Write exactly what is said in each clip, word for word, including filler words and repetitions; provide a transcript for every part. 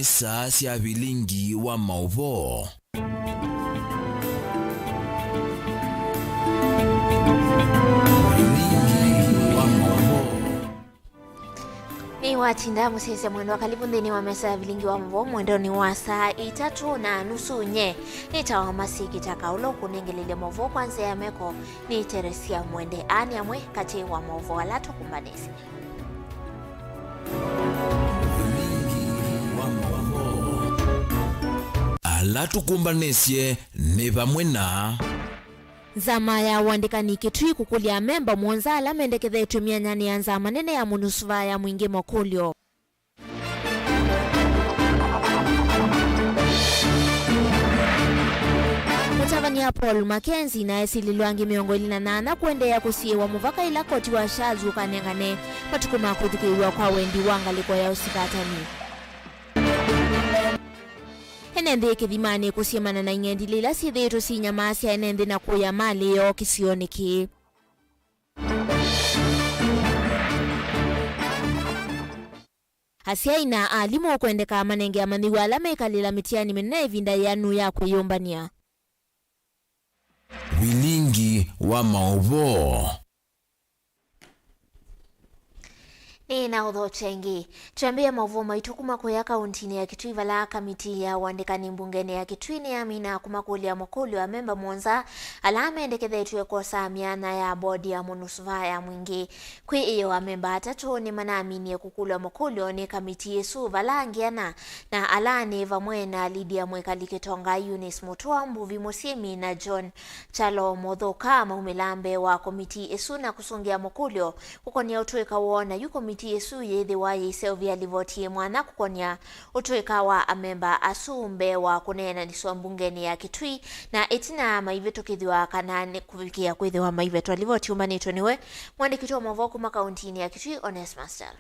Saa sya vilingi wa maũvoo. Vilingi wa maũvoo. Nĩwatinda mũsyaĩĩsya mwendwa, kalivu nthĩnĩ wa mesa ya vilingi wa maũvoo mwendonĩ wa saa itatũ na nusu nye. Nĩtawa Masikita Kaũla ũkũnengelelya maũvoo kwa nzĩa ya meko nĩ Teresia Mwende. Aa nĩ amwe katĩ wa maũvoo ala tũkumbanĩsye. Ala tũkumbanĩsye nĩ vamwe na. Nzama ya ũandĩkani Kitui kũkũlya amemba mũonza ala mendekethetw'e myanyanĩ ya nzama nene ya MONUSVA ya mwingĩ makũlyo. Mũtavany'a Paul Mackenzie na esilĩlwa angĩ mĩongo ĩlĩ na nana kũendeea kũsiĩĩwa mũvaka ĩla koti wa Charles ũkanengane matukũ ma kwĩthukĩĩw'a kwa wendi wa ngalĩko ya ũsivatani. Ene nthĩ kĩthimanĩ kũsiĩmana na ing'endilĩ ila syĩthĩĩtwe syĩnyamaasya ene nthĩ na kũya malĩ yoo kĩsionĩ kĩĩ. Asyai na alimũ kwendeka manenge amanyĩw'a ala mekalĩla mĩtiani mĩnene ĩvinda yĩanu ya kwĩyũmbany'a. Vilingi wa maũvoo. Nĩ na ũthokya ĩngĩ. Twĩambĩĩa maũvoo maitũ kuma kũya kauntinĩ ya Kitui, vala kamiti ya ũandĩkani mbungenĩ ya Kitui nĩyamina kũmakũlya makũlyo amemba mũonza ala mendekethetw'e kwosa myanya ya bodi ya MONUSVA ya mwingĩ. Kwĩ ĩyo, amemba atatũ nĩmanaminie kũkũlw'a makũlyo nĩ kamiti ĩsu, vala angĩ ana, na ala nĩ vamwe na Lydia Mwĩkali Kĩtonga, Eunice Mũtũa, Mbuvi Mũsyĩmi, na John Kyalo Mũthũka, maumĩla mbee wa komiti ĩsu na kũsũngĩa makũlyo kũkonĩa ũtũĩka woo, na yu komiti ĩsu yĩthĩwa yĩiseũvya livoti yĩ mwanya kũkonĩa ũtũĩka wa amemba asu mbee wa kũneenanĩsw'a mbungenĩ ya Kitui, na ĩtina maivĩtũkĩthw'a kana nĩ kũvikĩa kwĩthĩwa maivetwa. Livoti yũmbanĩtwe nĩwe mwandĩki witũ wa maũvoo kuma kauntinĩ ya Kitui, Onesmus Kyalo.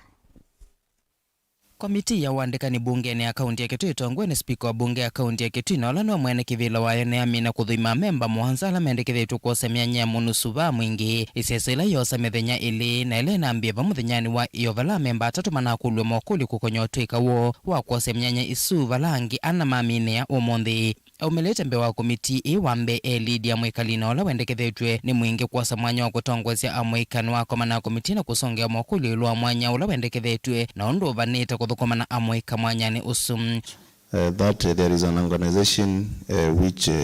Komitii ya ũandĩkani mbungenĩ ya kaunti ya Kitui ĩtongoew'e nĩ spika wa mbunge ya kaunti ya Kitui, na ũla nĩwe mwene kĩvĩla wayo, nĩyamina kũthũima amemba mũonza ala mendekethetw'e kwosa myanya ya MONUSVA mwingĩ. Ĩseso ĩla yoosa mĩthenya ĩlĩ, na ĩla ĩnambie va mũthenyanĩ wa ĩyo, vala amemba atatũ manakũlw'e makũlyo kũkonĩa ũtũĩka woo wa kwosa myanya ĩsu, vala angĩ ana maminĩa ũmũnthĩ. Aumĩlĩte mbee wa komitii ĩĩ wa mbee e Lydia Mwĩkali, na ũla wendekethetw'e nĩ mwingĩ kwosa mwanya wa kũtongoesya amũika nĩwakomana na komitii na kũsũngĩa makũlyo ĩũlũ wa mwanya ũla wendekethetw'e na ũndũ ũvanĩte kũthũkũma na amũika mwanyanĩ ũsu. Uh, that, uh, there is an organization, uh, which, uh,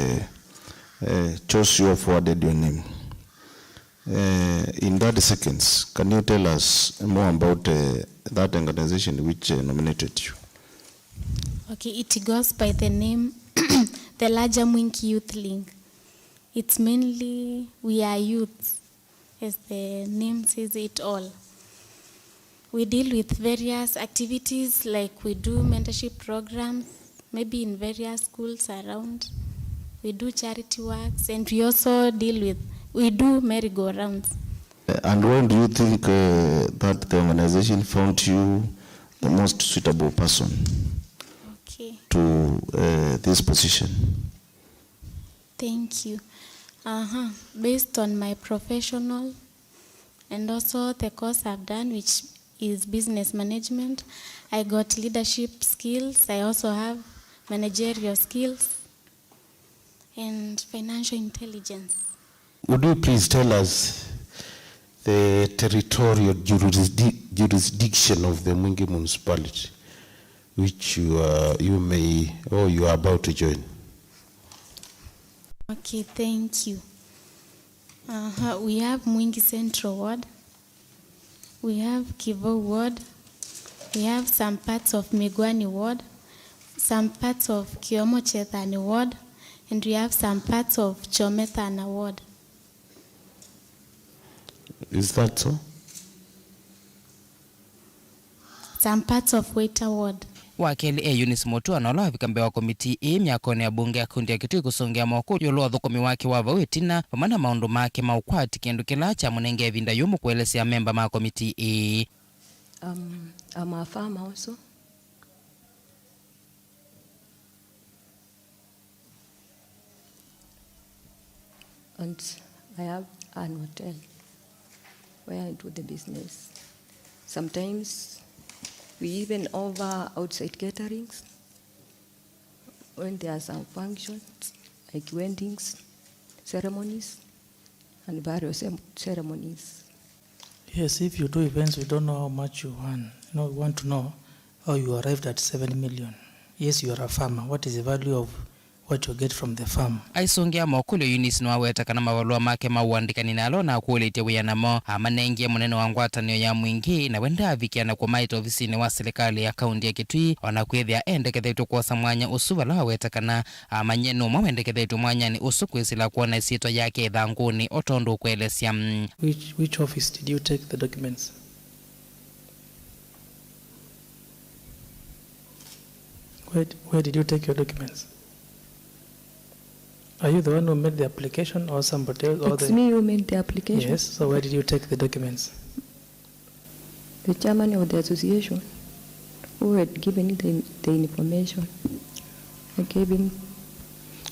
uh, chose you or forwarded your name. Uh, in thirty seconds, can you tell us more about, uh, that organization which, uh, nominated you? Okay, it goes by the name the Larger Mwingi Youth Link. It's mainly we are youths, as the name says it all. We deal with various activities, like we do mentorship programs, maybe in various schools around. We do charity works, and we also deal with, we do merry-go-rounds. And why do you think, uh, that the organization found you the most suitable person Okay. to, uh, this position? Thank you. Uh-huh. Based on my professional and also the course I've done, which is business management, I got leadership skills. I also have managerial skills and financial intelligence. Would you please tell us the territorial jurisdi-, jurisdiction of the Mwingi Municipality, which you are, you may, or you are about to join? Okay, thank you. Uh-huh. We have Mwingi Central Ward. We have Kivou Ward. We have some parts of Migwani Ward, some parts of Kiomo Chethani Ward, and we have some parts of Chomethana Ward. Is that so? Some parts of Waiter Ward. Wa kelĩ e Eunice Mutua, na ũla wavika mbee wa komitii ĩĩ myakonĩ ya mbunge ya kaunti ya Kitui kũsũngĩa makũlyo ĩũlũ wa ũthũkũmi wake wa vau ĩtina, vamwe na maũndũ make ma ũkwati, kĩndũ kĩla kyamũnengee ĩvinda yũmũ kũelesya amemba ma komitii ĩĩ. Um, I'm a farmer also. And I have an hotel where I do the business. Sometimes we even offer outside caterings. When there are some functions, like weddings, ceremonies, and burial cem-, ceremonies. Yes, if you do events, we don't know how much you earn. You know, we want to know how you arrived at seven million. Yes, you are a farmer. What is the value of what you get from the farm? Aisũngĩa mokũlyo, Eunice nĩwaweta kana mavalũa make ma ũandĩkani na ala onakũlĩtye wĩa namo amanengie mũnene wa ngwatanĩo ya mwingĩ, na we ndaavikĩa na kũmaĩta ovisinĩ wa silikalĩ ya kaunti ya Kitui, o na kwĩthĩa endekethetw'e kwosa mwanya ũsu, vala waweta kana amanyie nũmwe wendekethetw'e mwanyanĩ ũsu kwĩsĩla kwona ĩsyĩtwa yake ĩthangũnĩ o tondũ ũkũelesya. Which, which office did you take the documents? Where, where did you take your documents? Are you the one who made the application or somebody else? Or it's the me who made the application. Yes, so where did you take the documents? The chairman of the association who had given the, the information. I gave him.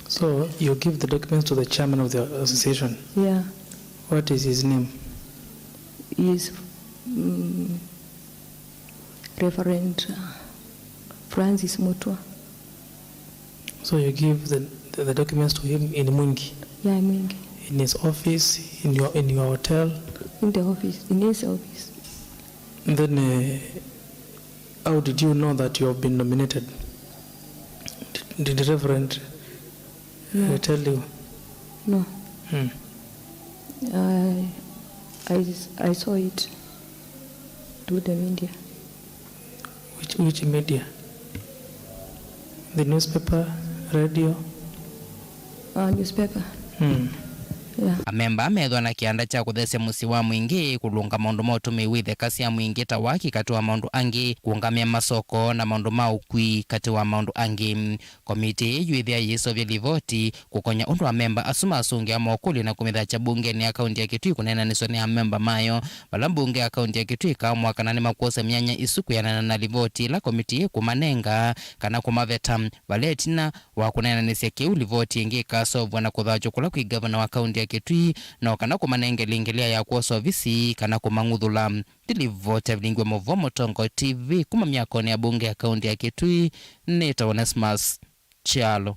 So you give the documents to the chairman of the association? Yeah. What is his name? He is, mm, Reverend, uh, Francis Mutua. So you give the, the, the documents to him in Mwingi? Yeah, Mwingi. In his office, in your, in your hotel? In the office, in his office. And then, uh, how did you know that you have been nominated? Did, did the Reverend, uh, tell you? No. Hmm. I, I, I saw it through the media. Which, which media? The newspaper, radio? Uh, newspaper. Hmm. Yeah. Amemba methwa na kĩanda kya kũthesya mũsyĩ wa mwingĩ, kũlũnga maũndũ ma ũtũmĩi wa itheka sya mwingĩ ta waki katĩ wa maũndũ angĩ, kũũngamĩa masoko na maũndũ ma ũkui katĩ wa maũndũ angĩ. Komitii ĩĩ yĩthĩa yĩseũvya livoti kũkony'a ũndũ amemba asu masũngĩa mokũlyo na kũmĩthakya mbungenĩ ya kaunti ya Kitui kũneenanĩsw'a nĩ amemba mayo. Vala mbunge ya kaunti ya Kitui ĩkaamũa kana nĩmakwosa myanya ĩsu kwĩanana na livoti ĩla komitii ĩkũmanenga kana kũmaveta. Vala ĩtina wa kũneenanĩsya kĩu, livoti ĩngĩ ĩkaseũvw'a na kũthakya kũla kwĩ ngavana wa kaunti ya Kitui, no kana kũmanenga ĩlĩngĩlĩa ya kwosa ovisi kana kũmang'uthũla. Ndilivoti ya vilingi wa maũvoo Mũtongo T V kuma myakonĩ ya mbunge ya kaunti ya Kitui, nĩtawa Onesmus Kyalo.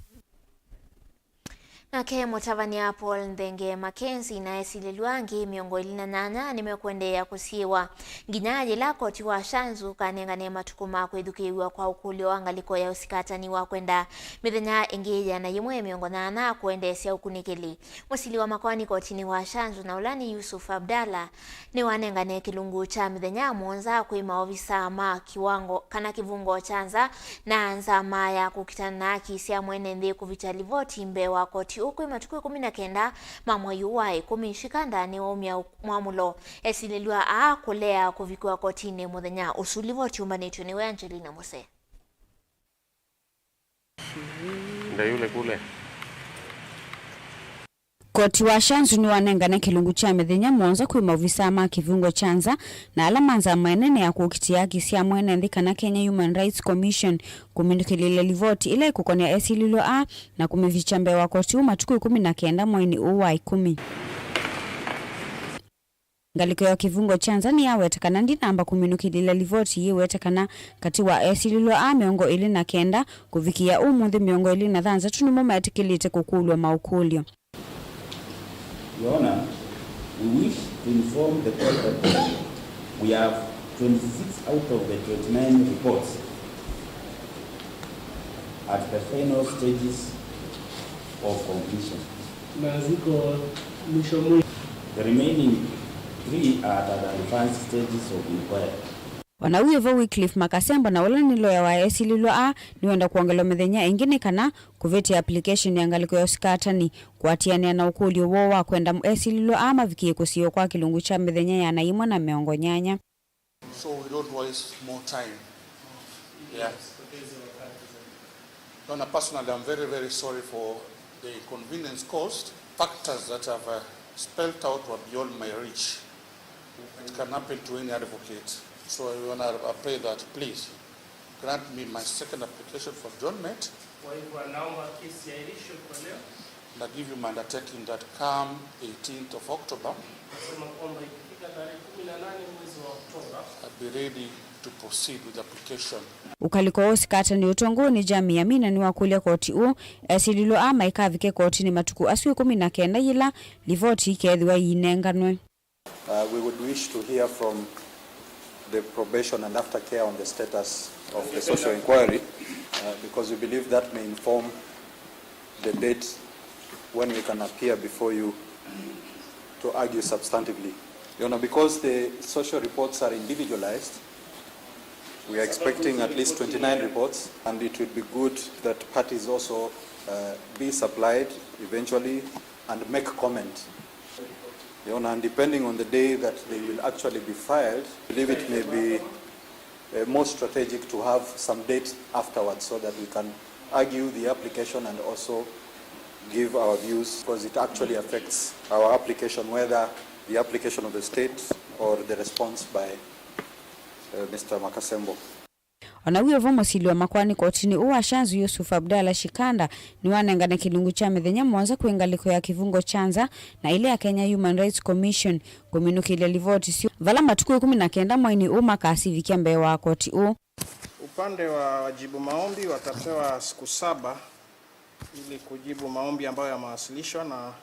Nake mũtavany'a Paul Nthenge Mackenzie na esilĩlw'a angĩ mĩongo ĩlĩ na nyanya nĩmekũendeea kũsiĩĩwa nginya yĩla koti wa Shanzu ũkanengane matukũ ma kwĩthukĩĩw'a kwa ũkũlyo wa ngalĩko ya ũsikatani wa kwenda mĩthenya ĩngĩ yĩana yĩmwe mĩongo nyanya kũendeesya ũkunĩkĩli. Mũsili wa makoani kotinĩ wa Shanzu na ũla nĩ Yusuf Abdallah nĩwanengane kĩlungu kya mĩthenya mũonza kwĩ maovisaa ma kĩwango kana kĩvungo kya nza na nzama ya kũkitana na haki sya mwene nthĩ kũvĩtya livoti mbee wa koti ũũ kwĩ matukũ ĩkũmi na kenda ma mwei ũũ wa ĩkũmi. Shikanda nĩwaumya mwamũlo esilĩlw'a aa kũlea kũvikĩwa kotinĩ mũthenya ũsu. Livoti yũmbanĩtw'e nĩwe Angelina Muse. Nda yule kule. Koti wa Shanzu nĩwanengane kĩlungu kya mĩthenya mũonza kwĩ maovisaa ma kĩvungo kya nza na ala ma nzama ĩnene ya kũkitĩa haki sya mwene nthĩ kana Kenya Human Rights Commission kũminũkĩlĩlya livoti ĩla ĩkũkonea esilĩlw'a aa na kũmĩvikya mbee wa koti ũũ matukũ ĩkũmi na kenda mweinĩ ũũ wa ĩkũmi. Ngalĩko ya kĩvungo kya nza nĩyaweta kana ndinamba kũminũkĩlĩlya livoti yĩwete kana katĩ wa esilĩlw'a aa mĩongo ĩlĩ na kenda kũvikĩa ũmũnthĩ, mĩongo ĩlĩ na thanthatũ nĩmo metĩkĩlĩte kũkũlw'a maũkũlyo. Your Honor, we wish to inform the court that we have twenty-six out of the twenty-nine reports at the final stages of conclusion. Na ziko mwisho mwisho. The remaining three are at the advanced stages of inquiry. O na ũu wĩ vo, Wycliffe Makasembo, na ũla nĩ loya wa esilĩlw'a aa, nĩwenda kwongelwa mĩthenya ĩngĩ nĩ kana kũvĩtĩa application ya ngalĩko ya ũsikatani kũatĩanĩa na ũkũlyo woo wa kwenda esilĩlw'a aa mavikĩe kũsiĩĩwa kwa kĩlungu kya mĩthenya ĩana yĩmwe na mĩongo nyanya. So we don't waste more time. Yeah. Your Honor, personally, I'm very, very sorry for the inconvenience caused. Factors that I've, uh, spelt out were beyond my reach. It can happen to any advocate. So, Your Honor, I pray that please grant me my second application for adjournment. Kwa hivyo, anaomba kesi iahirishwe kwa leo. And I give you my undertaking that come eighteenth of October, Nasema kwamba ikifika tarehe kumi na nane mwezi wa Oktoba, I'll be ready to proceed with the application. Ũkalĩko ũũ ũsikatani ũtongoi nĩ Jamii Amina nĩwakũlya koti ũũ esilĩlwa aa maikavike kotinĩ matukũ asu ĩkũmi na kenda yĩla livoti ikeethĩwa iinenganwe. Uh, we would wish to hear from the probation and aftercare on the status of the social inquiry, uh, because we believe that may inform the date when we can appear before you to argue substantively. You know, because the social reports are individualized, we are expecting at least twenty-nine reports, and it would be good that parties also, uh, be supplied eventually and make comment. You know, and depending on the day that they will actually be filed, I believe it may be, uh, more strategic to have some date afterwards so that we can argue the application and also give our views, because it actually affects our application, whether the application of the state or the response by, uh, Mister Makasembo. O naw'o vo, mũsili wa makoani kotinĩ ũũ wa Shanzu Yusuf Abdallah Shikanda nĩwanengane kĩlungu kya mĩthenya mũonza kwĩ ngalĩko ya kĩvungo kya nza na ĩla ya Kenya Human Rights Commission kũminũkĩlya livoti syoo, vala matukũ ĩkũmi na kenda mwainĩ ũũ makasivikya mbee wa koti ũũ. Upande wa wajibu maombi watapewa siku saba ili kujibu maombi ambayo yamewasilishwa na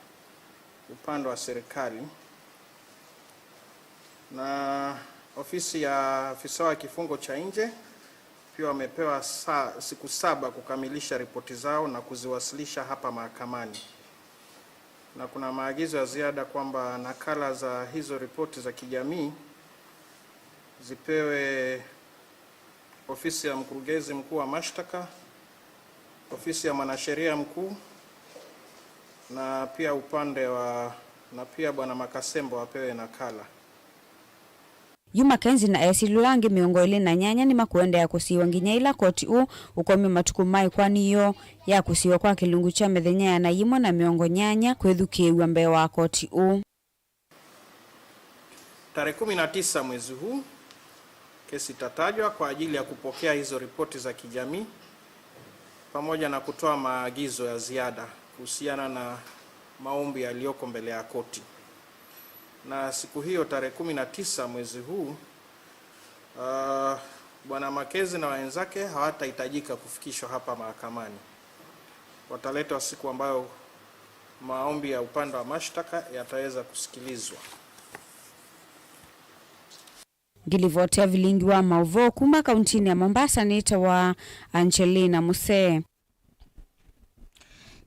upande wa serikali. Na ofisi ya afisa wa kifungo cha nje pia wamepewa sa-, siku saba kukamilisha ripoti zao na kuziwasilisha hapa mahakamani. Na kuna maagizo ya ziada kwamba nakala za hizo ripoti za kijamii zipewe ofisi ya mkurugenzi mkuu wa mashtaka, ofisi ya mwanasheria mkuu, na pia upande wa, na pia Bwana Makasembo apewe nakala. Yu Mackenzie na esilĩlwa angĩ mĩongo ĩlĩ na nyanya nĩmakũendeea kũsiĩwa nginya ĩla koti ũũ ũkomya matukũ ma ĩkoani yoo ya kũsiĩwa kwa kĩlungu kya mĩthenya ĩana yĩmwe na mĩongo nyanya kwĩthukĩĩw'a mbee wa koti ũũ. Tarehe kumi na tisa mwezi huu, kesi itatajwa kwa ajili ya kupokea hizo ripoti za kijamii pamoja na kutoa maagizo ya ziada kuhusiana na maombi yaliyoko mbele ya koti. Na siku hiyo, tarehe kumi na tisa mwezi huu, ah, Bwana Mackenzie na wenzake hawatahitajika kufikishwa hapa mahakamani. Wataletwa siku ambayo maombi ya upande wa mashtaka yataweza kusikilizwa. Ngilivoti ya vilingi wa maũvoo kuma kauntinĩ ya Mombasa nĩtawa Angelina Musee.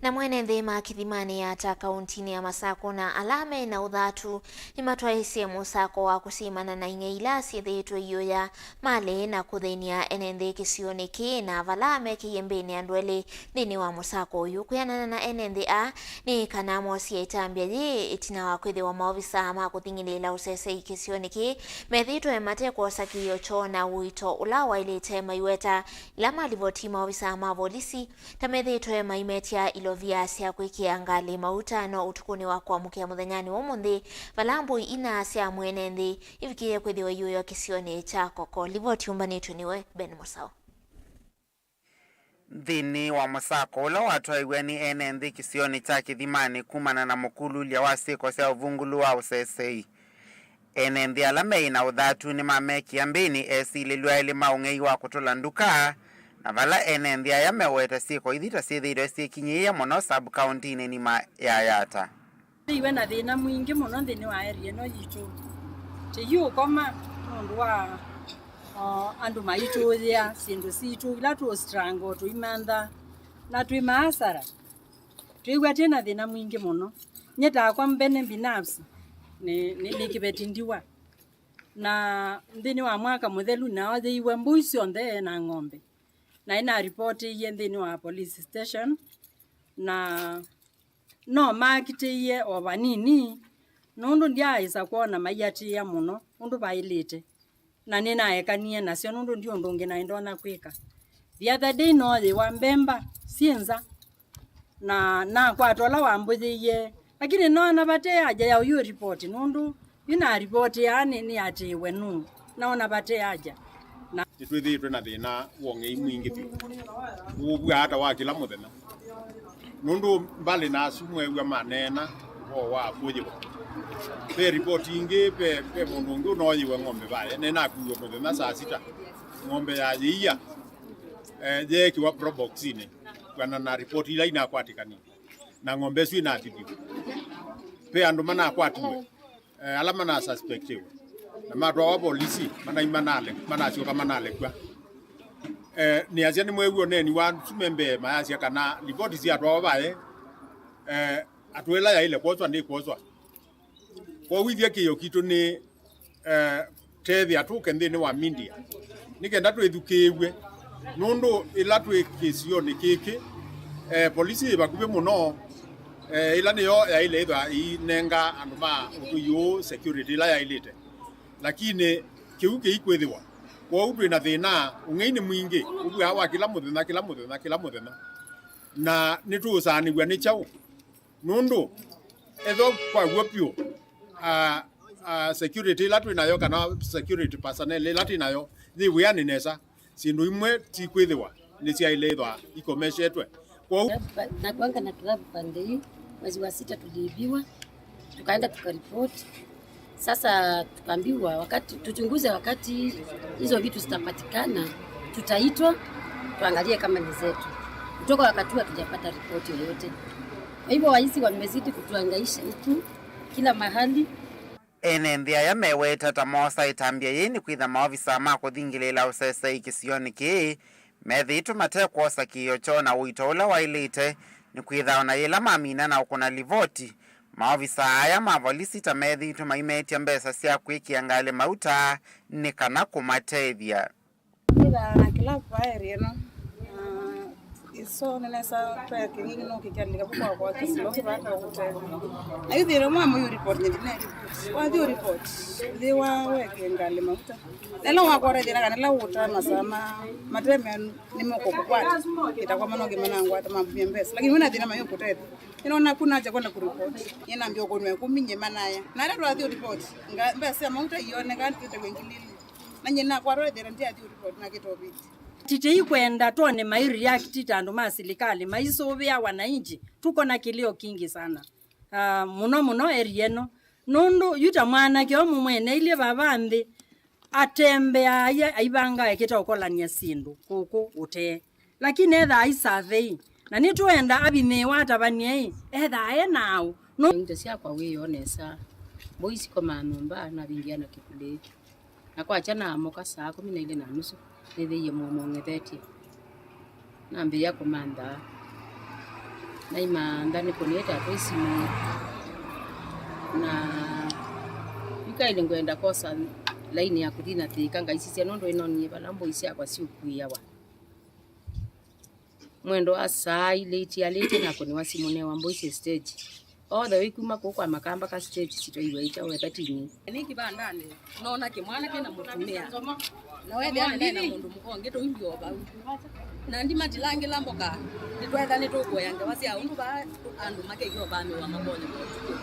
Namo ene nthĩ ma Kĩthimanĩ Yatta kauntinĩ ya Masakũ na ala me na ũthatu nĩmatwaĩĩsye mũsako wa kũsimana na ing'ei ila syĩthĩĩtwe iũya malĩ na kũthĩny'a ene nthĩ kĩsionĩ kĩĩ, na vala mekĩie mbĩnĩ andũ elĩ nthĩnĩ wa mũsako ũyũ. Kwĩanana na ene nthĩ aa, nĩ kana mosie ĩtambya yĩĩ ĩtina wa kwĩthĩwa maovisaa ma kũthing'ĩlĩĩla ũsesei kĩsionĩ kĩĩ methĩĩtwe mate kwosa kĩĩo kyoo na ũito ũla waĩlĩte, maiweta ila malivoti maovisaa ma volisi ta methĩĩtwe maimetya ilovia sya kwĩkĩa ngalĩ mauta no ũtukũnĩ wa kũamũkĩa mũthenyanĩ wa ũmũnthĩ, vala mbũi ina sya mwene nthĩ ivikĩie kwĩthĩwa iũywa kĩsionĩ kya Koko. Livoti yũmbanĩtw'e nĩwe Ben Mũsaũ. Nthĩnĩ wa mũsako ũla watwaiwe nĩ ene nthĩ kĩsionĩ kya Kĩthimanĩ kumana na mũkululya wa syĩko sya ũvungũlu wa ũsesei, ene nthĩ ala meĩ na ũthatu nĩmamekĩa mbĩnĩ esilĩlw'a elĩ ma ũng'ei wa kũtũla nduka, na vala ene nthĩ aya meweta syĩko ithi ta syĩthĩĩtwe syĩkinyĩĩe mũno sub-kauntinĩ nima ya Yatta. Twĩiwe na thĩna mwingĩ mũno nthĩnĩ wa area ĩno yitũ. Tũiũkoma nũndũ wa, o, andũ maitũũyĩa syĩndũ sitũ ila tũ struggle tũimantha, na twĩ maasara. Twĩw'a twĩ na thĩna mwingĩ mũno. Nyie takwa mbene binafsi, nĩ, nĩ, nĩ kĩveti ndiwa. Na nthĩnĩ wa mwaka mũthelu naoyĩiwe mbũi syonthe na ng'ombe. Na nĩnaripotĩie nthĩnĩ wa police station, na no makitĩie o vanini, nũndũ ndyaaĩsa kwona maiatĩĩa mũno ũndũ vaĩlĩte, na nĩnaekanie nasyo nũndũ ndi ũndũ ũngĩ naĩ ndonya kwĩka. The other day nooyĩwa mbemba syĩ nza, na nakwata ũla wambũyĩie, lakini noona vate aja ya ũyũ ripoti, nũndũ yu naripoti aa nĩ, nĩatĩĩwe nũũ, naona vate aja. Na nĩtwĩthĩĩtwe na thĩna wa ũng'ei mwingĩ vyũ, ũvw'a ata wa kĩla mũthenya. Nũndũ mbalĩ na asu mweew'a maneena ũvoo wa kũyĩwa. Ve ripoti ingĩ, ve, ve mũndũ ũngĩ ũnooyĩwe ng'ombe vaye, nenakuiwe mũthenya saa sita. Ng'ombe ya yĩia, eh, yeekĩwa probox-inĩ, kwana na ripoti ila inakwatĩkanie. Na ng'ombe ĩsu ĩnatithiwe. Ve andũ manakwatiwe, eh, ala manasuspectiwe, na matwawa volisi, manai manale-, manasyoka manalekw'a. Eh, nĩasya nĩmweew'a ũneeni wa asu me mbee mayasya kana ripoti syatwawa vaye, eh, atũa ĩla yaĩle kwoswa ndĩkwoswa. Kwoou ithyĩ kĩĩo kitũ nĩ, eh, tethĩa tũke nthĩnĩ wa media, nĩ kenda twĩthukĩĩw'e, nũndũ ĩla twĩ kĩsionĩ kĩkĩ, eh, polisi yĩ vakuvĩ mũno, eh, ĩla nĩyo yaĩle ĩthwa ĩinenga andũ ma ũtũi ũũ security ĩla yaĩlĩte, lakini kĩu kĩikwĩthĩwa. Kwoou twĩ na thĩna, ũng'ei nĩ mwingĩ, ũvw'aa wa kĩla mũthenya, kĩla mũthenya, kĩla mũthenya, na nĩtũũsaanĩw'a nĩ kyaũ? Nũndũ ethĩwa kwa w'o vyũ, a, a, security ĩla twĩ nayo kana security personnel ĩla twĩ nayo yĩ wĩanĩ nesa, syĩndũ imwe tikwĩthĩwa nĩsyaĩle ĩthwa ikomeshetwe. Kwoou, na kuanga na club pande hii, mwezi wa sita tuliibiwa, tukaenda tukaripoti. Sasa tukaambiwa wakati tuchunguze, wakati hizo vitu zitapatikana, tutaitwa tuangalie kama ni zetu. Kutoka wakati huo hatujapata ripoti yoyote. Kwa hivyo waizi wamezidi kutuhangaisha huku kila mahali. Ene nthĩ aya meweta ta moosa ĩtambya yĩĩ nĩ kwĩtha maovisa ma kũthingĩlĩĩla ũsesei kĩsionĩ kĩĩ methĩĩtwe mate kwosa kĩĩo kyoo na ũito ũla waĩlĩte, nĩ kwĩtha o na yĩla mamina na ũkũna livoti, maovisa aya ma volisi ta methĩĩtwe maimetya mbesa sya kwĩkĩa ngalĩ mauta nĩ kana kũmatethya. Kwĩthaa na kĩla vaeri ĩno, na ĩso nĩnesa twaya kĩng'ing'i nũkĩkyalĩka vau kwa kwa kĩsilo kĩvaka ũtee. Na yu thĩna mwa mũyũ report nĩ thĩna report. Wathi report, thĩ wa weke ngalĩ mauta. Nela wakwata thĩna kana la ũta masaa ma mateme nĩ moko kukwata. Ĩtakwa manoke manangwata mambu mya mbesa. Lakini wĩna thĩna mayo kutete. Nĩnona kuna haja kwenda kuripoti. Nĩnambia ũkũnwe kumi nye manaya. Na ala twathi report, nga mbesa ya mauta ioneka ndio ngili. Na nyie nakwatwa ethĩra ndyathi report na kĩtoviti. Titei kwenda twone mai react ta andũ ma silikalĩ maisũvĩa wananchi, tukona kĩlĩo kingĩ sana. Ah, mũno mũno area ĩno. Nũndũ yu ta mwanake ũmwe mwene ilye vava nthĩ, atembeaa ai-, aivanga ekĩta ũkolany'a syĩndũ kũkũ ũtee. Lakini ethaa aisavei, na nĩtũenda avinyĩĩwa atavany'e-ĩ, ethaa e naaũ? Nũ- Indo syakwa wĩoo nesa, mbũi sikomaa nyũmba, navingĩa na kĩvulĩ. Na kwakya naamoka saa kũmi na ilĩ na nusu, nĩthĩie mũomo ũng'ethetye. Nambĩĩa kũmantha. Naimantha nĩkũnĩĩte atwa isimũ. Na yu kaĩlĩ ngwenda kwosa laini ya kũthi na Thĩka, ngaisisya nũndũ ĩnonie vala mbũi syakwa siũkuĩawa. Mwendo wa saa ilĩ itialĩte nakũnĩwa simũ newa mbũi syĩ stage. Othe wĩkuma kũu kwa makamba ka stage sitwaiwa ita wetha tini. Nĩ kĩvandanĩ, noona kĩmwana kĩna mũtumĩa. Na wethĩa nĩ na mũndũ mũka ũngĩ tũimbyo o vau. Na ndimatilangĩla mboka, nĩtwetha nĩtũkũea ngewa sya ũndũ vaa andũ makeĩvamĩwa makonĩ ma ũtukũ.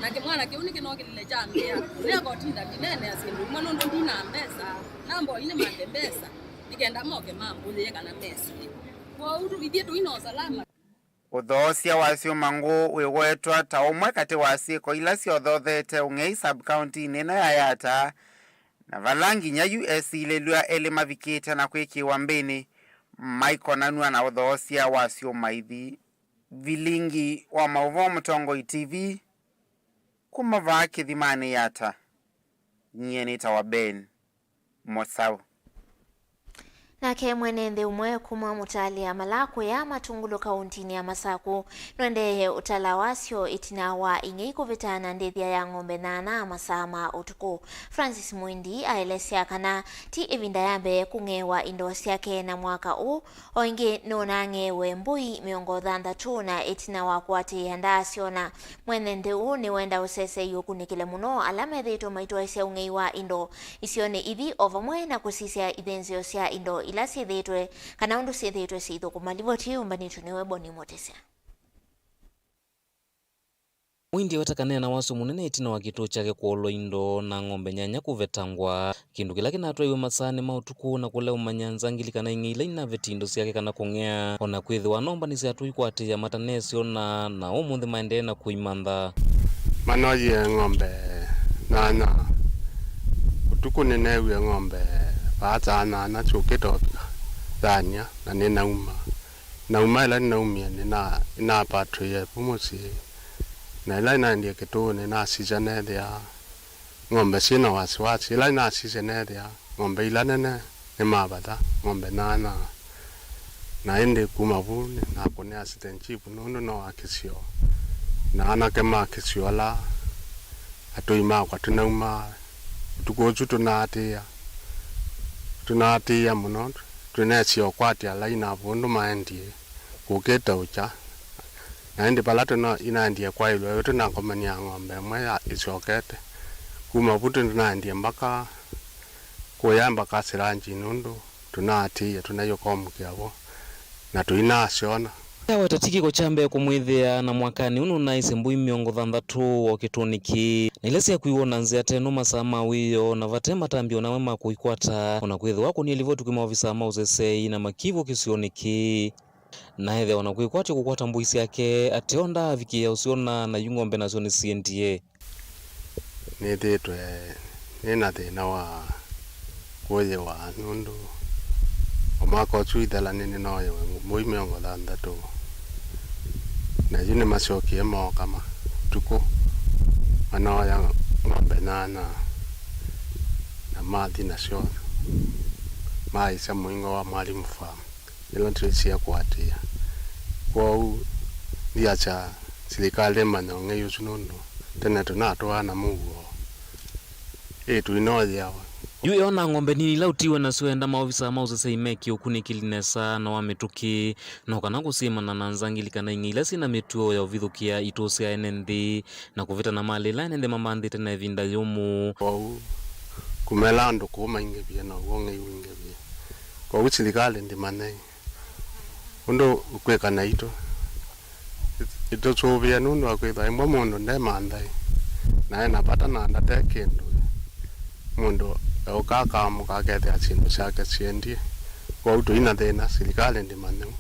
Na kĩmwana kĩu nĩkĩnokĩlile kyambĩa, nĩakotinda ndineenea syĩndũ imwe nũndũ ndina mbesa, namboi nĩmanthe mbesa, nĩ kenda moke mambũyĩe kana mesie. Kwoou ithyĩ tũi na ũsalama. Ũthoosya wa syũma ngũũ wĩwetwa ta ũmwe katĩ wa syĩko ila syothothete ũng'ei sub-county-inĩ ĩno ya Yatta, na vala nginya yu esilĩlw'a elĩ mavikĩte na kwĩkĩĩwa mbĩnĩ maikonanw'a na ũthoosya wa syũma ithi. Vilingi wa maũvoo Mũtongoi T V, kuma vaa Kĩthimanĩ Yatta, nyie nĩtawa Ben Mosau. Nake mwene nthĩ ũmwe kuma Mũtalĩa, Malakũya, Matungulu, kaũntinĩ ya Masakũ, nũendee ũtala wasyo ĩtina wa ing'ei kũvĩta na ndĩthya ya ng'ombe nyaanya masaa ma ũtukũ. Francis Mwindi aelesya kana ti ĩvinda ya mbee kũng'eewa indo syake, na mwaka ũũ o ĩngĩ nũnang'eewe mbũi mĩongo thanthatũ na ĩtina wa kũatĩĩa ndaasyona. Mwene nthĩ ũũ nĩwenda ũsesei ũkunĩkĩle mũno ala methĩĩtwe maitwaĩsya ũng'ei wa indo isionĩ ithi, o vamwe na kũsisya ithĩnzĩo sya indo ila syĩthĩĩtwe kana ũndũ syĩthĩĩtwe syĩithũkũma. Livoti ĩĩ yũmbanĩtw'e nĩwe Boni Motesya. Mũindi aweta kana ena wasyo mũnene ĩtina wa kĩtũũ kyake kũolwa indo na ng'ombe nyanya kũvetangwa, kĩndũ kĩla kĩnatwaiwe masaanĩ ma ũtukũ na kũleũmanya nzangili kana ing'ei ila inaveti indo syake kana kũng'ea, o na kwĩthĩwa nomba nĩsyatũikwatĩĩa matanesyona, na ũmũnthĩ maendee na kũimantha. Manoyie ng'ombe nyanya. Ũtukũ nĩneewie ng'ombe vaa saa nyanya syũkĩte ũvika, yany'a, na nĩnauma. Nauma ĩla nĩnaumie, nĩna-, nĩnapatwĩie vu mũsyĩ, na ĩla nĩnaendie kĩtũũnĩ, nĩnasisya neethĩa ng'ombe syĩ na wasiwasi. Ĩla nĩnasisye neethĩa ng'ombe ila nene nĩmavatha, ng'ombe nyanya. Na ĩndĩ kuma vu nĩnakũnĩa assistant chief nũndũ no wa kĩsio, na anake ma kĩsio ala atũi makwa tũnauma ũtukũ ũsu tũnaatĩĩa, tũnaatĩĩa mũno, tũnesie ũkwatya ala ina vũndũ maendie kũkĩte ũkya. Na ĩndĩ vala tũna-, inaendie kwaĩlwe, tũnakomania ng'ombe ĩmwe ya ĩsyokete. Kuma vu tũnaendie mbaka kũya mbaka Siranji nũndũ tũnaatĩĩe tũnaiũka ũmũkĩa vo, na tũinasyona. Aweta ti kĩko kya mbee kũmwĩthĩa, na mwakanĩ ũũ nũnaĩsye mbũi mĩongo thanthatũ o kĩtũũnĩ kĩĩ, na ila syakuiwe na nzĩa te no masaa ma wĩoo, na vate matambya o na amwe ma kũikwata, o na kwĩthĩwa akũnie livoti kwĩ maovisaa ma ũseseĩ na makivu kĩsionĩ kĩĩ. Na ethĩwa na kwĩkwatya kũkwata mbũi syake, ateo ndaavikĩĩa ũsyona, na yu ng'ombe nasyo nĩsiendie. Nĩthĩĩtwe nĩ na thĩna wa kũyĩwa nũndũ o mwaka ũsu ithela nĩnĩnoewe mbũi mĩongo thanthatũ, na yu nĩmasyokie mooka matukũ, manoya ng'ombe nyanya na mathi nasyo maaĩsya mũingo wa Mwalimu Farm. Ĩla twĩsie kũatĩĩa. Kwoou ndiasya silikalĩ ĩmanya ũng'ei ũsu nũndũ tene tũnatũaa na mũuo. Ĩ tũinoyĩawa. Yu ĩona ng'ombe nini ila ũtiwe nasyo enda maovisa ma ũseseĩ mekĩe ũkunĩkĩli nesa na wa mĩtũkĩ, no kana kũsyĩmana na nzangili kana ing'ei ila syĩ na mĩtuo ya ũvithũkĩa itũũ sya ene nthĩ na kũvĩta na malĩ ĩla ene nthĩ mamanthĩte na ĩvinda yũmũ. Kwoou kũmela andũ kũu maingĩvie na ũw'o ũng'ei wingĩvie. Kwoou silikalĩ ndĩmanyai ũndũ ũkwĩka naitũ. Ĩtũsũvĩe nũndũ wa kwĩthwa ĩmwe mũndũ nde manthaĩ, na ena vata na ndate kĩndũ. Mũndũ eũka akaamũka akethĩa syĩndũ syake siendie. Kwoou tũi na thĩna, silikalĩ ndĩmanyau.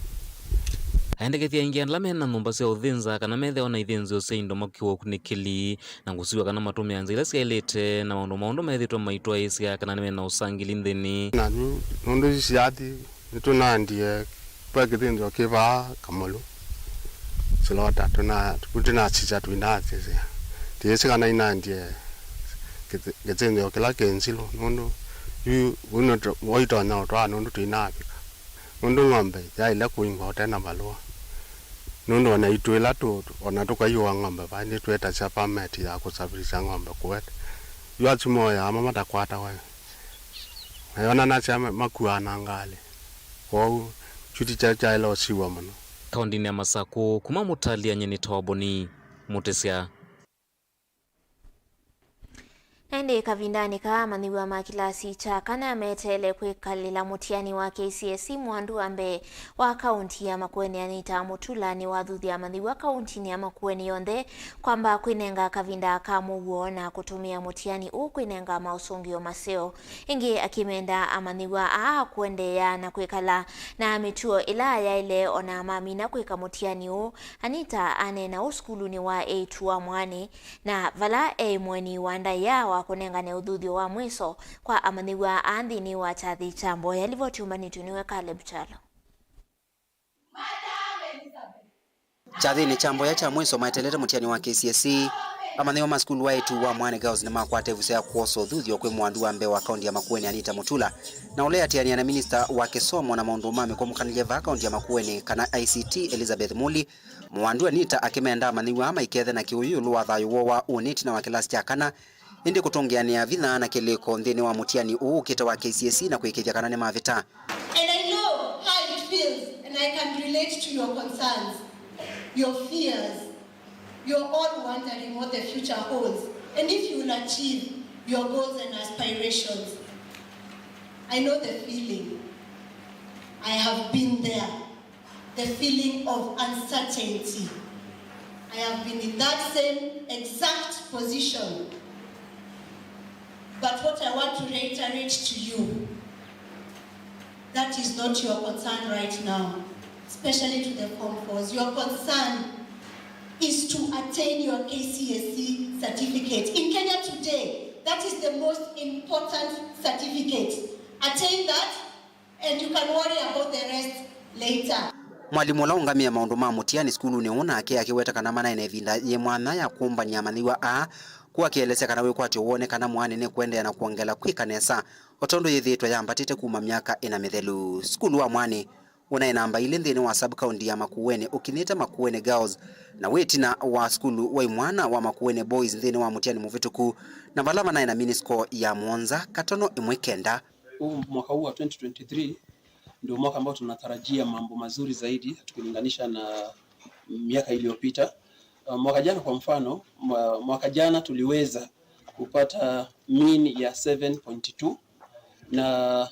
Aendekethya aingĩ ala me na nyũmba sya ũthĩnza kana methĩawa na ithĩnzĩo sya indo makiwa ũkunĩkĩli na kũsiw'a kana matũmĩa nzĩa ila syaĩlĩte na maũndũ maũndũ methĩĩtwe maitwaĩĩsya kana nĩme na ũsangili nthĩnĩ. Na yu nũndũ isu syathi, nĩtũnaendie kwa kĩthĩnzĩo kĩ vaa Kamũlũ, Silota, tũna-, tũnasisya tũinasisya. Tĩĩsĩ kana inaendie kĩthĩ-, kĩthĩnzĩo kĩla kĩ Nzilũ, nũndũ yu ũu nĩtũ-, waitonya ũtwaa nũndũ tũinavika. Nũndũ ng'ombe yaĩle kũingwa ũte na valũa. Nũndũ o na itũ ĩla tũ-, o na tũkaiũa ng'ombe vaa, nĩtwĩtasya permit ya kũsafirisha ng'ombe kũete. Yu asu moyaa amwe matakwatawa, na yonanasya ma-, makuaa na ngalĩ. Kwoou, kyu ti kyaũ kyaĩle ũsiw'a mũno. Kaũndĩnĩ ya Masakũ, kuma Mũtalĩ, nyie nĩ Toboni Mũtĩsya. Na ĩndĩ kavindanĩ kaa, amanyĩw'a ma kĩlasi kya kana meteele kwĩkalĩla mũtiani wa K C S E mwandu wa mbee wa kaunti ya Makueni Anita Mutula nĩwathuthya amanyĩw'a kauntinĩ ya Makueni yonthe kwamba kwĩnenga kavinda ka mũuo na kũtũmĩa mũtiani ũũ kwĩnenga maũsũngĩo maseo. Ĩngĩ akĩmenda amanyĩw'a aa kũendeea na kwĩkala na mĩtuo ĩla yaĩle o na mamina kwĩka mũtiani ũũ. Anita aneena ũũ sukulunĩ wa A two wa Mwaanĩ, na vala eĩ mũeni wa ndaĩa wa kũnengane ũthuthyo wa mwĩso kwa amanyĩw'a aa nthĩnĩ wa kyathĩ kya mboya. Livoti ũmbanĩtw'e nĩwe Caleb Kyalo. Kyathĩnĩ kya mboya kya mwĩso maeteelete mũtiani wa K C S E, amanyĩw'a ma sukulu wa A two wa Mwaanĩ Girls nĩmakwata ĩvuso ya kwosa ũthuthyo kwĩ mwandu wa mbee wa kaunti ya Makueni Anita Mutula, na ũla eatĩanĩa na minista wa kĩsomo na maũndũ ma mĩkwamũkanĩlye vaa kaunti ya Makueni kana I C T Elizabeth Muli. Mwandu Anita akĩmenda amanyĩw'a aa maikethe na kĩw'ũ ĩũlũ wa thayũ woo wa ũnĩ ĩtina wa kĩlasi kya kana, ĩndĩ kũtũngĩanĩa vinya na kĩlĩko nthĩnĩ wa mũtiani ũũ ũkĩte wa K C S E na kũĩkĩĩthya kana nĩmavĩta. And I know how it feels, and I can relate to your concerns, your fears. You're all wondering what the future holds, and if you will achieve your goals and aspirations. I know the feeling. I have been there. The feeling of uncertainty. I have been in that same exact position. But what I want to reiterate to you, that is not your concern right now, especially to the Form fours. Your concern is to attain your K C S E certificate. In Kenya today, that is the most important certificate. Attain that, and you can worry about the rest later. Mwalimũ ũla ũngamĩe maũndũ ma mũtiani sukulunĩ ũũ nake akĩweta kana manaĩ na ĩvinda yĩ mwanya ya kũmbany'a amanyĩw'a aa, kũu akĩelesya kana wĩkwatyo woo nĩ kana Mwaani nĩkũendeea na kwongela kwĩka nesa o tondũ yĩthĩĩtwe yambatĩte kuma myaka ĩna mĩthelu. Sukulu wa Mwaani ũnaĩ namba ilĩ nthĩnĩ wa sub-county ya Makueni ũkinyĩte Makueni Girls, na wĩ ĩtina wa sukulu wa imwana wa Makueni Boys nthĩnĩ wa mũtiani mũvĩtũku, na vala manaĩ na mini score ya mũonza katono ĩmwe kenda. Huu mwaka huu wa twenty twenty-three ndio mwaka ambao tunatarajia mambo mazuri zaidi tukilinganisha na miaka iliyopita. Uh, mwaka jana kwa mfano, mwa-, mwaka jana tuliweza kupata mean ya seven point two, na,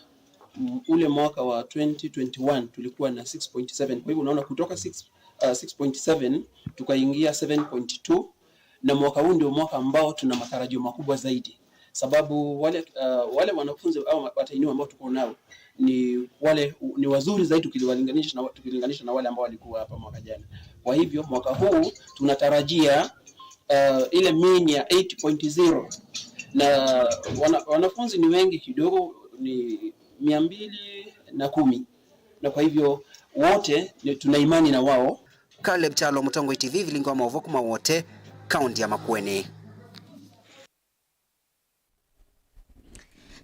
mm, ule mwaka wa twenty twenty-one tulikuwa na six point seven. Kwa hivyo unaona kutoka six, uh, six point seven tukaingia seven point two, na mwaka huu ndio mwaka ambao tuna matarajio makubwa zaidi, sababu wale, uh, wale wanafunzi au watahiniwa ambao tuko nao ni wale, ni wazuri zaidi tukiwalinganisha na, tukilinganisha na wale ambao walikuwa hapa mwaka jana. Kwa hivyo mwaka huu tunatarajia, uh, ile mean ya eight point zero, na wana-, wanafunzi ni wengi kidogo, ni mia mbili na kumi, na kwa hivyo wote ni, tuna imani na wao. Caleb Kyalo, Mũtongoi T V, vilingi wa maũvoo kuma Wote, kaunti ya Makueni.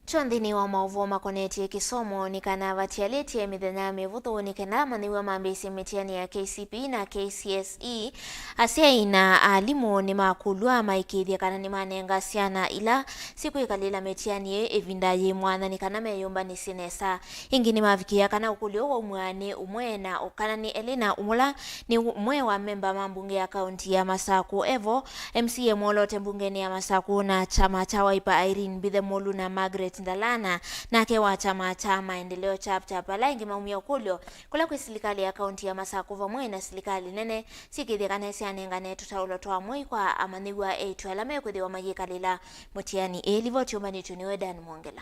Kyo nthĩnĩ wa maũvoo makonetye kĩsomo nĩ kana vatialĩtye mĩthenya mĩvũthũ nĩ kenda amanyĩw'a mambĩĩsye mĩtiani ya K C P E na K C S E. Asyai na alimũ nĩmakũlw'a maĩkĩĩthye kana nĩmanenga syana ila sikwĩkalĩla mĩtiani ĩĩ ĩvinda yĩ mwanya nĩ kana meyũmbanĩsye nesa. Ĩngĩ nĩmavikĩĩa kana ũkũlyo ũũ waumw'a nĩ ũmwe na kana nĩ Elena ũla nĩ ũmwe wa amemba ma mbunge ya kaunti ya Masakũ. Evo M C A mwoloote mbungenĩ ya Masakũ na kyama kya Wiper Irene Mbithe Mũlu na Margaret Ndalana nake wa kyama kya Maendeleo Chap Chap. Ala ĩngĩ maumya ũkũlyo kũla kwĩ silikalĩ ya kaunti ya Masakũ vamwe na silikalĩ nene syĩkĩĩthye kana nĩsyanengane tũtaũlo twa mwei kwa amanyĩw'a eĩtu ala mekwĩthĩwa mayĩkalĩla mũtiani ĩĩ. Livoti yũmbanĩtw'e nĩwe Dan Mwongela.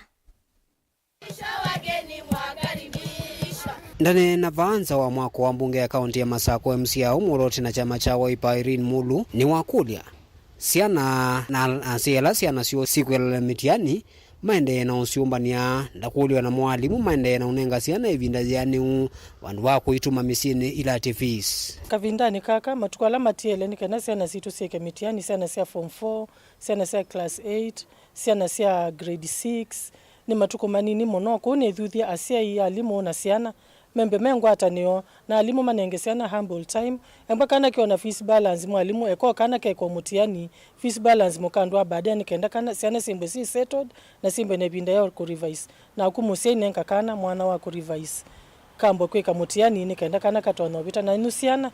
Ndaneena vaa nza wa mwako wa mbunge ya kaunti ya Masakũ, M C A ũũ mwoloote na kyama kya Wiper Irene Mũlu nĩwakũlya syana na asyai ala syana syoo sikwĩkalĩla mĩtiani maendee na ũsyũmbanĩa, ndakũlya na moalimũ maendee na ũnenga syana ĩvinda yĩanĩu vandũ va kũitũma mĩsyĩnĩ ilate fees. Kavindanĩ kaka, matukũ ala matiele nĩ kana syana sitũ syĩke mĩtiani, syana sya form four, syana sya class eight, syana sya grade six, nĩ matukũ manini mũno. Kwoou nĩthuthye asyai, alimũ na syana membe me ngwatanĩo na alimũ manenge syana humble time. Embwa kana keona fees balance, mwalimũ eka o kana kekwa mũtiani, fees balance mũkandwa baadaye, nĩ kenda kana syana syĩmbwe syĩ settled na syĩmbwe na ĩvinda ya kũ revise. Naku mũsyai nenga kana mwana wa kũ revise kambwe kwĩka mũtiani nĩ kenda kana katonya ũvĩta. Na inyu syana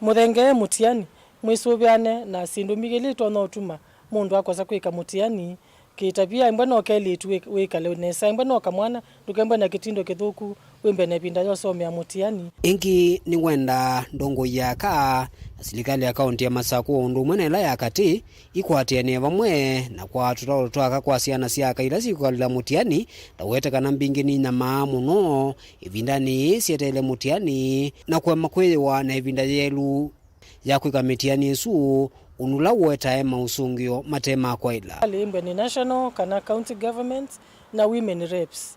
mũthengee mũtiani, mwĩsũvĩane na syĩndũ mbingĩ ila itonya ũtuma mũndũ akosa kwĩka mũtiani. Kĩtavia, embwa no kelĩtu wĩ-, wĩkale nesa, embwa no kamwana, ndũkembwe na kĩtindo kĩthũku wĩmbe na ĩvinda ya ũsomea mũtiani. Ĩngĩ nĩwenda ndongoi ya aka na silikalĩ ya kaunti ya Masakũ o ũndũ ũmwe na ĩla ya katĩ ikwatĩanĩe vamwe na kwaa tũtaũlo twa aka kwa syana sya aka ila sikwĩkalĩla mũtiani, ndawete kana mbingĩ ninyamaa mũno ĩvindanĩ yĩĩ syeteele mũtiani na kũema kwĩyĩwa na ĩvinda yĩelu ya kwĩka mĩtiani ĩsu, ũndũ ũla ũetae maũsũngĩo mate ma kwaĩla. Alĩmbwe nĩ national kana county government na women reps.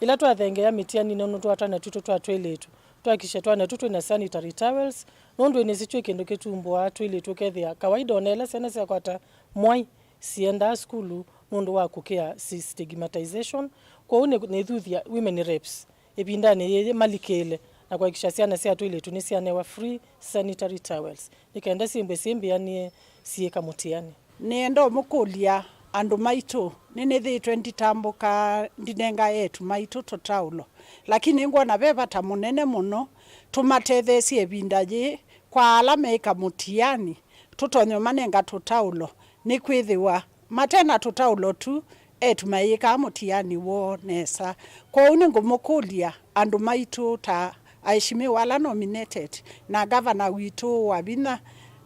Ĩla twathengeea mĩtiani nũndũ twa twana twitũ twa twĩlĩtu, twakishe twana tũtũ twĩna sanitary towels, nũndũ nĩsĩ twĩ kĩndũ kĩtumbũaa twĩlĩtu ũkethĩa kawaida ona ĩla syana syakwata mwai siendaa sukulu nũndũ wa kũkĩa si-, stigmatization. Kwoou nĩ, nĩthuthya women reps ĩvindanĩ yĩĩ malikĩle na kũhakikisha syana sya twĩlĩtu nĩsyanewa free sanitary towels nĩ kenda syĩmbwe syĩmbĩanĩe syĩka mũtiani. Nĩenda ũmũkũlya andũ maitũ, nĩnĩthĩĩtwe nditambũka ndinenga eĩtu maitũ tũtaũlo, lakini nĩngwona ve vata mũnene mũno tũmatetheesye ĩvinda yĩĩ kwa ala meĩka mũtiani, tũtonye ũmanenga tũtaũlo, nĩkwĩthĩwa mate na tũtaũlo tu, eĩtu mayĩkaa mũtiani woo nesa. Kwoou nĩngũmũkũlya andũ maitũ ta aheshimiwa ala nominated na ngavana witũ wa vinya,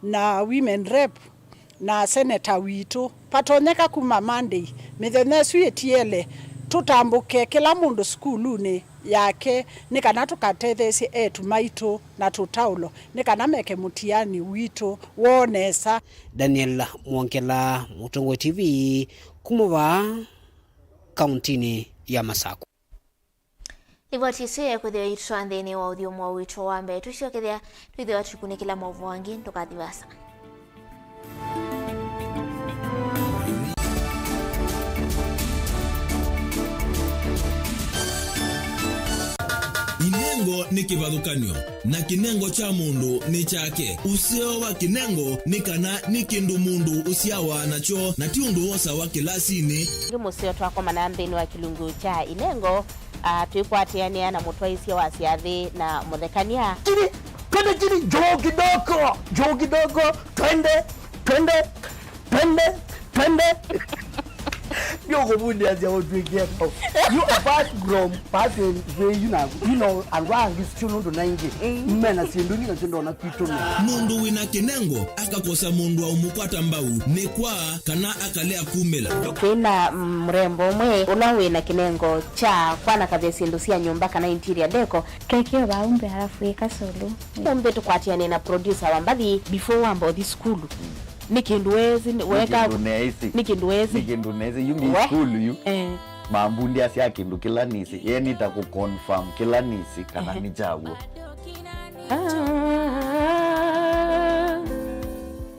na women rep, na seneta witũ. Vatonyeka kuma Monday, mĩthenya ĩsu ĩtiele, tũtambũke kĩla mũndũ sukulunĩ yake, nĩ kana tũkatetheesye eĩtu maitũ na tũtaũlo, nĩ kana meke mũtiani witũ woo nesa. Daniel Mwongela, Mũtongoi T V, kuma vaa kauntinĩ ya Masakũ. Livoti ĩsu ĩkwĩthĩwa ĩitũtwaa nthĩnĩ wa ũthyũmũo witũ wa mbee. Twĩsyokethya twĩthĩwa tũikunĩkĩla maũvoo angĩ, ndũkathi vaasa. Inengo nĩ kĩvathũkany'o, na kĩnengo kya mũndũ nĩ kyake. Ũseo wa kĩnengo nĩ kana nĩ kĩndũ mũndũ ũsyawa nakyo, na ti ũndũ wosawa kĩlasinĩ. Nĩ mũseo twakomana nthĩnĩ wa kĩlungu kya inengo, ah, twĩkwatĩanĩa na mũtwaĩsya wa syathĩ na mũthekany'a. Chini, twende chini, juu kidogo, juu kidogo, twende, twende, twende, twende. Ndio kuvundia sia utwĩkie. You, apart from passing way, you know, you know, andũ angĩ sio nũndũ na ingĩ. Mm. Mena syĩndũ ingĩ na syĩndũ ona kwitũ nĩ. Mũndũ wĩna kĩnengo akakosa mũndũ wa ũmũkwata mbau nĩ kwa kana akalea kumĩla. Twĩna, mm, mũrembo ũmwe ũla wĩna kĩnengo kya kwanakavya syĩndũ sya nyũmba kana interior deco. Kekeo vaumbe alafu ĩka solo. Ũmbe tũkwatĩane na producer wa mbathi before wamba ũthi sukulu. Nĩ kĩndũ wezi, nĩ weka, kĩndũ neĩsĩ. Nĩ kĩndũ wezi. Nĩ kĩndũ neĩsĩ, yu nĩ we sukulu yu. Eh. Mambundi asya kĩndũ kĩla nĩsĩ. Ye nĩta kũ confirm kĩla nĩsĩ kana, ehe, nĩ kyaw'o. Ah.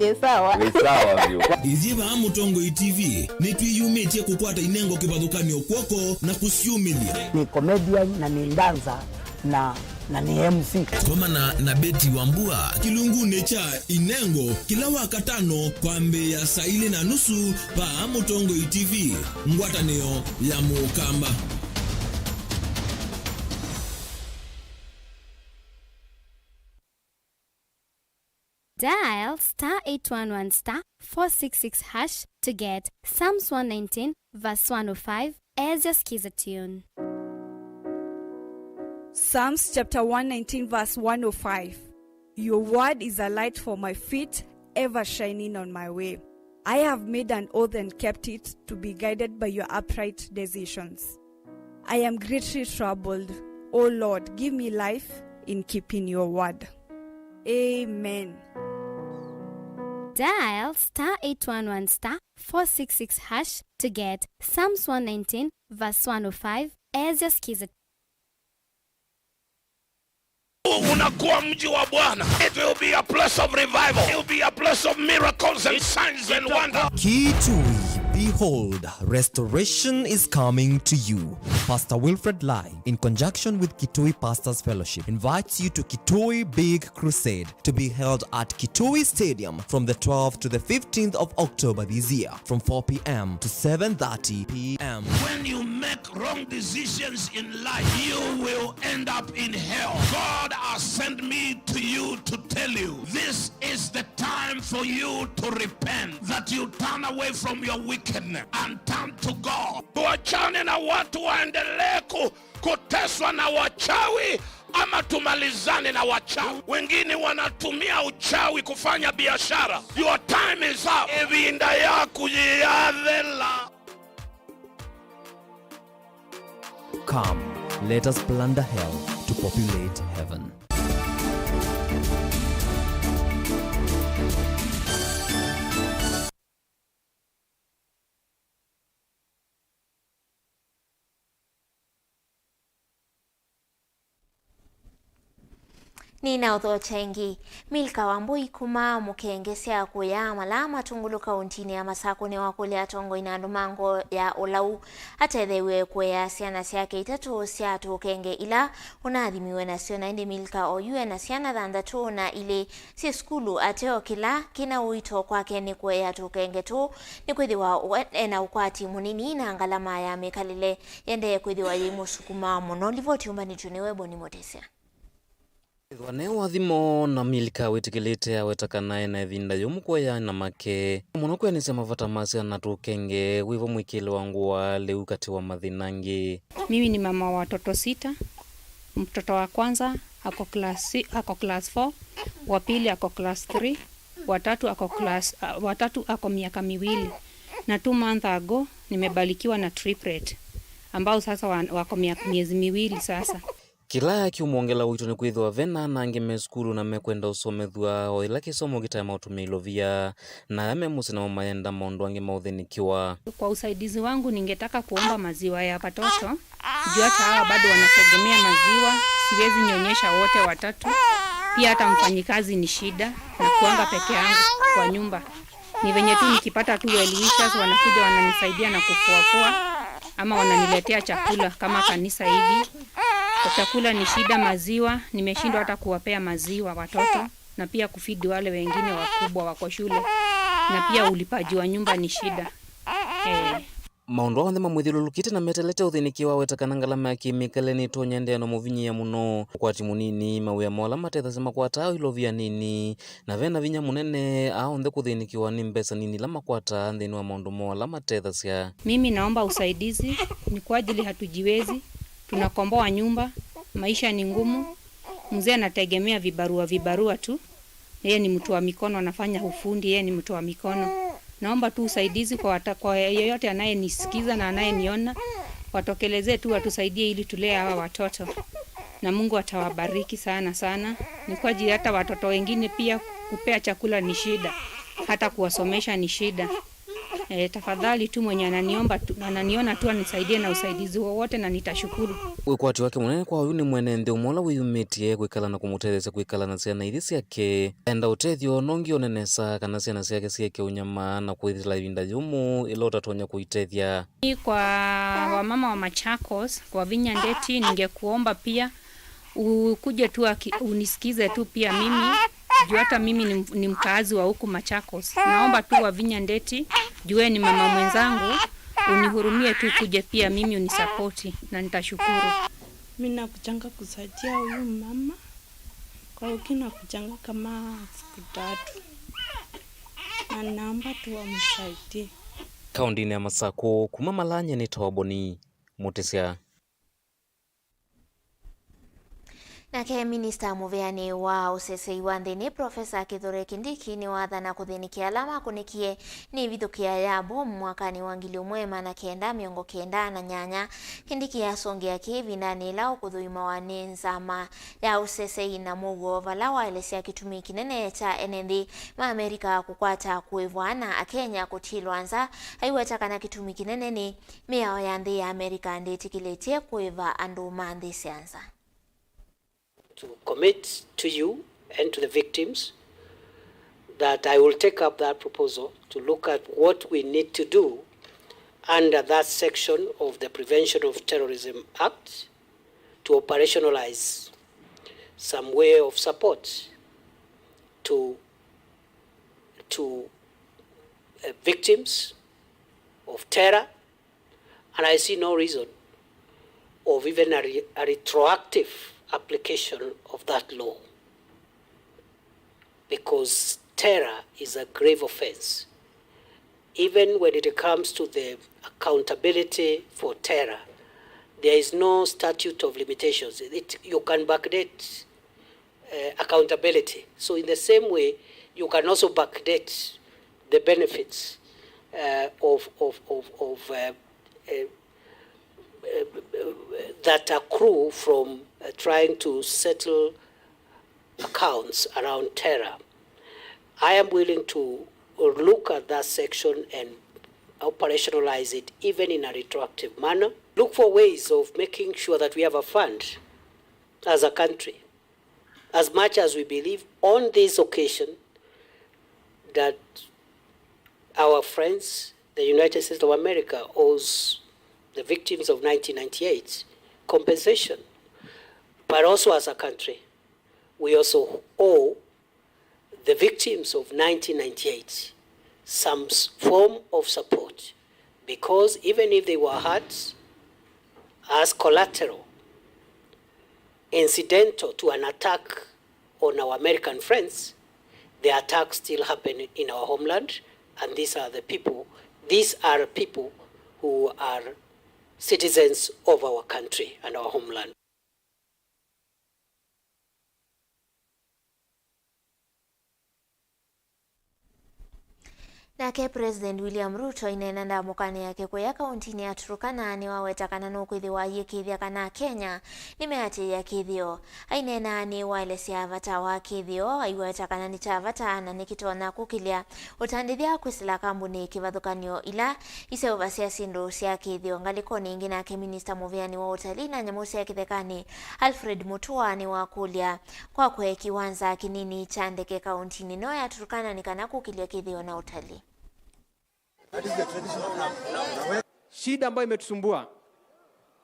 Ĩ sawa. Wĩ sawa vyũ. Ithyĩ vaa Mũtongoi T V nĩtwĩyumĩtye kũkwata inengo kĩvathũkany'o kw'oko na kũsyumĩlya. Nĩ comedian na nĩ dancer na, na nĩ M C. Komana na Betty Wambua kĩlungunĩ kya Inengo kĩla Wakatano kwambĩĩa saa ilĩ na nusu vaa Mũtongoi T V, ngwatanĩo ya Mũkamba. Dial star eight one one star four six six hash to get Psalms one nineteen verse one oh five as your Skiza tune. Psalms chapter one nineteen verse one oh five. Your word is a light for my feet, ever shining on my way. I have made an oath and kept it, to be guided by your upright decisions. I am greatly troubled. O Lord, give me life in keeping your word. Amen. Dial star eight one one star four six six hash to get Psalms one nineteen verse one oh five as your Skiza. Unakuwa mji wa Bwana. It will be a place of revival. It will be a place of miracles and signs and wonders. Kitui, behold, restoration is coming to you. Pastor Wilfred Lai, in conjunction with Kitui Pastors Fellowship, invites you to Kitui Big Crusade, to be held at Kitui Stadium from the twelfth to the fifteenth of October this year, from four p.m. to seven thirty p.m. When you make wrong decisions in life, you will end up in hell. God has sent me to you to tell you, this is the time for you to repent, that you turn away from your wickedness and turn to God. Tuachane na watu waendelee ku- kuteswa na wachawi ama tumalizane na wachawi. Wengine wanatumia uchawi kufanya biashara. Your time is up. Ĩvinda yaku yĩyathela. Come, let us plunder hell to populate heaven. Nĩnaũthokya ĩngĩ. Milka Wambui kuma Mũkenge sya kũya mala Matũngũlũ kauntinĩ ya Masakũ nĩwakũlya atongoi na andũ ma ngoo ya ũlau atetheew'e kũea syana syake itatũ sya tũũkenge ila ũnathimiwe nasyo. Na ĩndĩ Milka oyu ena syana thanthatũ na ilĩ syĩ sukulu ateo. Kĩla kĩna ũito kwake nĩ kũea tũũkenge tũũ nĩkwĩthĩwa we ena ũkwati mũnini na ngalama ya mĩkalĩle yendee kwĩthĩwa yĩimũsukuma mũno. Livoti yũmbanĩtw'e nĩwe Boni Mũtĩsya. Ethĩwa ne ũathimo na Milka wĩtĩkĩlĩte aweta kana ena ĩvinda yũmũ kũea na make mũno kwĩanĩsya mavata ma syana tũũkenge, wĩvo mwĩkĩĩle wa ngũa lĩu katĩ wa mathĩna angĩ. Mimi ni mama wa watoto sita. Mtoto wa kwanza ako class si-, ako class four, wa pili ako class three, Watatu ako class, uh, watatu ako miaka miwili. Na two months ago, nimebarikiwa na triplet, ambao sasa wa-, wako mia-, miezi miwili sasa. Kĩla kĩũmwongela ũito nĩ kwĩthĩwa ve na ana angĩ me sukulu na mekwenda ũsomethw'a, o ĩla kĩsomo kĩtaema ũtũmĩa ilovia, na ala me mũsyĩ namo mayenda maũndũ angĩ ma ũthĩnĩkĩwa. Kwa usaidizi wangu, ningetaka kuomba maziwa ya watoto. Juu hata hawa bado wanategemea maziwa, siwezi nyonyesha wote watatu. Pia hata mfanyikazi ni shida, na kuanga peke yangu kwa nyumba. Ni venye tu nikipata tu well wishers, wanakuja wananisaidia na kufuafua, ama wananiletea chakula kama kanisa hivi. Kwa chakula ni shida, maziwa, nimeshindwa hata kuwapea maziwa watoto, na pia kufidi wale wengine wakubwa wako shule, na pia ulipaji wa nyumba ni shida. Eh. Maũndũ onthe mamwĩthyũlũlũkĩte na metelete ũthĩnĩkĩo, aweta kana ngalama ya kĩmĩkalĩle nĩtonya ĩendeea na mũvinyĩĩa mũno. Ũkwati mũnini, mawĩa moo ala matethasya makwataa o ilovia nini, na ve na vinya mũnene, aa onthe kũthĩnĩkĩwa nĩ mbesa nini ila makwataa nthĩnĩ wa maũndũ moo ala matethasya. Mimi naomba usaidizi, ni kwa ajili hatujiwezi, tunakomboa nyumba, maisha ni ngumu, mzee anategemea vibarua, vibarua tu. Yeye ni mtu wa mikono, anafanya ufundi, yeye ni mtu wa mikono. Naomba tu usaidizi kwa wata-, kwa yeyote anayenisikiza na anayeniona, watokelezee tu watusaidie ili tulee hawa watoto. Na Mungu atawabariki sana sana. Ni kwa ajili hata watoto wengine pia kupea chakula ni shida, hata kuwasomesha ni shida. Eh, tafadhali tu mwenye ananiomba tu, ananiona tu anisaidie na usaidizi wowote na nitashukuru. Wĩkwatyo wake mũnene kwa oyu nĩ mwene nthĩ ũmwe ũla wĩyumĩtye kwĩkala na kũmũtetheesya kwĩkala na syana ithi syake. Enda ũtethyo, no ngĩone nesa kana syana syake syĩke ũnyama na kwĩthĩla ĩvinda yũmũ ĩla ũtatonya kũitethya. Kwa wamama wa Machakos, kwa Vinya Ndeti, ningekuomba pia ukuje tu aki-, unisikize tu pia mimi, juu hata mimi ni, ni mkaazi wa huku Machakos. Naomba tu Wavinya Ndeti, juu wewe ni mama mwenzangu, unihurumie tu, ukuje pia mimi unisapoti, na nitashukuru. Mi nakujanga kusaidia huyu mama kwa wiki, nakujanga kama siku tatu, na naomba tu wamsaidie. Kaũntĩnĩ ya Masakũ, kuma Malanyeni, nĩ Toboni Mũtĩsya. Nake minista mũveanĩ wa ũsesei wa nthĩnĩ, Profesa Kithure Kindiki, nĩwathana kũthĩnĩkĩa ala makũnĩkie nĩ ĩvithũkĩa ya mbomu mwakanĩ wa ngili ũmwe maana kenda mĩongo kenda na nyanya. Kindiki asũngĩa kĩĩ ĩvindanĩ yĩla ũkũthũimawa nĩ nzama ya ũsesei na mũuo, vala waelesya kĩtumi kĩnene kya ene nthĩ ma Amelika kũkwata kũĩvwa na Akenya kũtilwa nza, aiweta kana kĩtumi kĩnene nĩ mĩao ya nthĩ ya Amelika ndĩtĩkĩlĩtye kũĩva andũ ma nthĩ sya nza. To commit to you and to the victims that I will take up that proposal to look at what we need to do under that section of the Prevention of Terrorism Act to operationalize some way of support to, to, uh, victims of terror. And I see no reason of even a re-, a retroactive application of that law, because terror is a grave offense. Even when it comes to the accountability for terror, there is no statute of limitations. It, you can backdate uh, accountability. So in the same way, you can also backdate the benefits, uh, of, of, of, of, uh, uh, uh, that accrue from, uh, trying to settle accounts around terror. I am willing to look at that section and operationalize it even in a retroactive manner. Look for ways of making sure that we have a fund as a country, as much as we believe on this occasion that our friends, the United States of America, owes the victims of nineteen ninety-eight compensation, but also as a country, we also owe the victims of nineteen ninety-eight some s-, form of support, because even if they were hurt as collateral, incidental to an attack on our American friends, the attacks still happen in our homeland, and these are the people, these are people who are citizens of our country and our homeland. Nake President William Ruto aineena ndamũkanĩ yake kũya kauntinĩ ya Turkana nĩwaweta kana nũkwĩthĩwa ayĩkĩĩthya kana Akenya nĩmeatĩĩa kĩthĩo. Aineena nĩwaelesya vata wa kĩthĩo, aiweta kana nĩ kya vata na nĩkĩtonya kũkĩlya ũtandĩthya kwĩsĩla kambunĩ kĩvathũkany'o ila iseũvasya syĩndũ sya kĩthĩo. Ngalĩkonĩ ĩngĩ nake minista mũvĩanĩ wa ũtalii na nyamũ sya kĩthekanĩ Alfred Mutua nĩwakũlya kwa kũe kĩwanza kĩnini kya ndeke kauntinĩ ĩno ya Turkana nĩ kana kũkĩlya kĩthĩo na ũtalii. Shida ambayo imetusumbua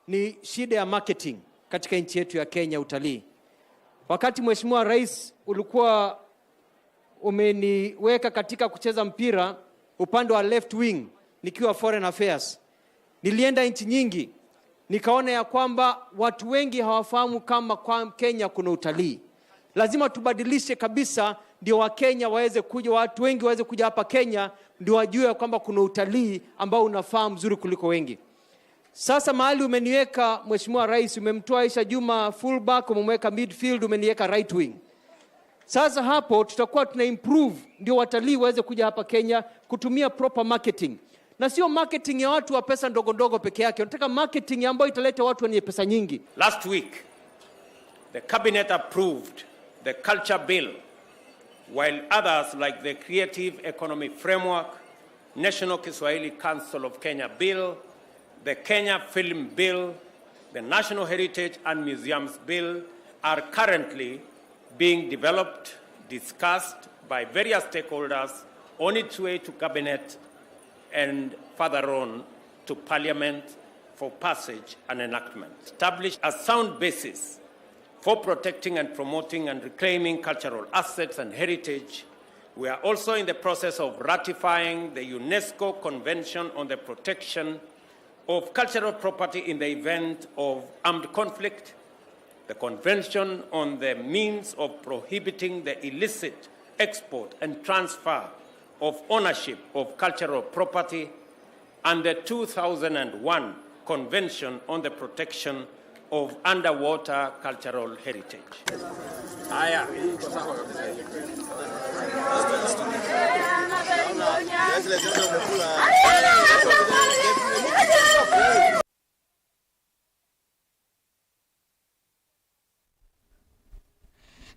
ni shida ya marketing katika nchi yetu ya Kenya, utalii. Wakati Mheshimiwa Rais ulikuwa umeniweka katika kucheza mpira upande wa left wing nikiwa foreign affairs, nilienda nchi nyingi, nikaona ya kwamba watu wengi hawafahamu kama kwa Kenya kuna utalii. Lazima tubadilishe kabisa, ndio Wakenya waweze kuja, watu wengi waweze kuja hapa Kenya, ndio wajue ya kwamba kuna utalii ambao unafaa mzuri kuliko wengi. Sasa mahali umeniweka, Mheshimiwa Rais, umemtoa Aisha Juma fullback, umemweka midfield, umeniweka right wing. Sasa hapo tutakuwa tuna improve, ndio watalii waweze kuja hapa Kenya kutumia proper marketing. Na sio marketing ya watu wa pesa ndogo ndogo peke yake. Nataka marketing ambayo italeta watu wenye pesa nyingi. Last week, the cabinet approved the culture bill, while others like the Creative Economy Framework, National Kiswahili Council of Kenya Bill, the Kenya Film Bill, the National Heritage and Museums Bill are currently being developed, discussed by various stakeholders, on its way to cabinet and further on to Parliament for passage and enactment. Establish a sound basis for protecting and promoting and reclaiming cultural assets and heritage. We are also in the process of ratifying the UNESCO Convention on the Protection of Cultural Property in the Event of Armed Conflict, the Convention on the Means of Prohibiting the Illicit Export and Transfer of Ownership of Cultural Property, and the two thousand and one Convention on the Protection of Underwater Cultural Heritage. Haya, hii iko sawa kabisa.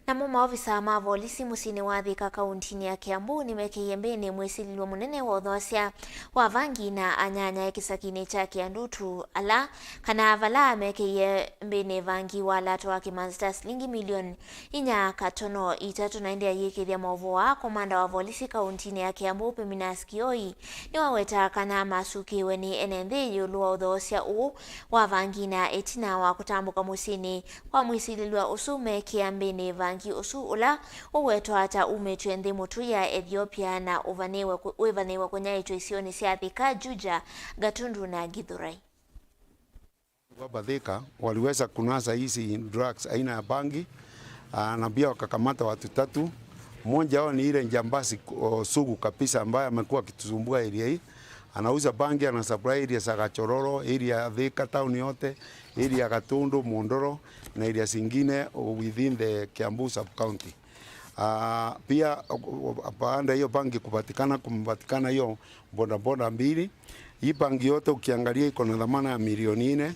Namo maovisaa ma volisi mũsyĩnĩ wa Thika kauntinĩ ya Kiambu nĩmekĩie mbĩnĩ mwĩsilĩlw'a mũnene wa ũthoosya wa vangi na anyanya e kĩsakinĩ kya Kĩandutu, ala kana vala mekĩie mbĩnĩ vangi wa lato wa kĩmanzi ta silingi milioni inya katono itatũ. Na ĩndĩ ayĩkĩĩthya maũvoo aa, komanda wa volisi kauntinĩ ya Kiambu, Peminas Kioi, nĩwawetaa kana masukĩĩwe nĩ ene nthĩ ĩũlũ wa ũthoosya ũũ wa vangi na ĩtina wa kũtambũka mũsyĩnĩ kwa mwĩsilĩlw'a ũsu, mekĩa mbĩnĩ vangi ũsu ũla ũwetwa ta umĩtw'e nthĩ mũtũi ya Ethiopia na ũvanĩĩwe kũ-, wĩvanĩĩwe kũnyaĩĩtw'a isionĩ sya Thika, Juja, Gatundu na Githurai. Hapa Thika waliweza kunasa hizi drugs aina ya bangi, ah, na pia wakakamata watu tatu. Mmoja wao ni ile njambazi, oh, sugu kabisa ambaye amekuwa akitusumbua area hii. Anauza bangi, ana supply area za Gachororo, area ya Thika town yote, area ya Gatundu, Mundoro na area zingine within the Kiambu sub county. Ah, pia, o-, o-, baada hiyo bangi kupatikana, kumepatikana hiyo bodaboda mbili. Hii bangi yote ukiangalia iko na dhamana ya milioni nne,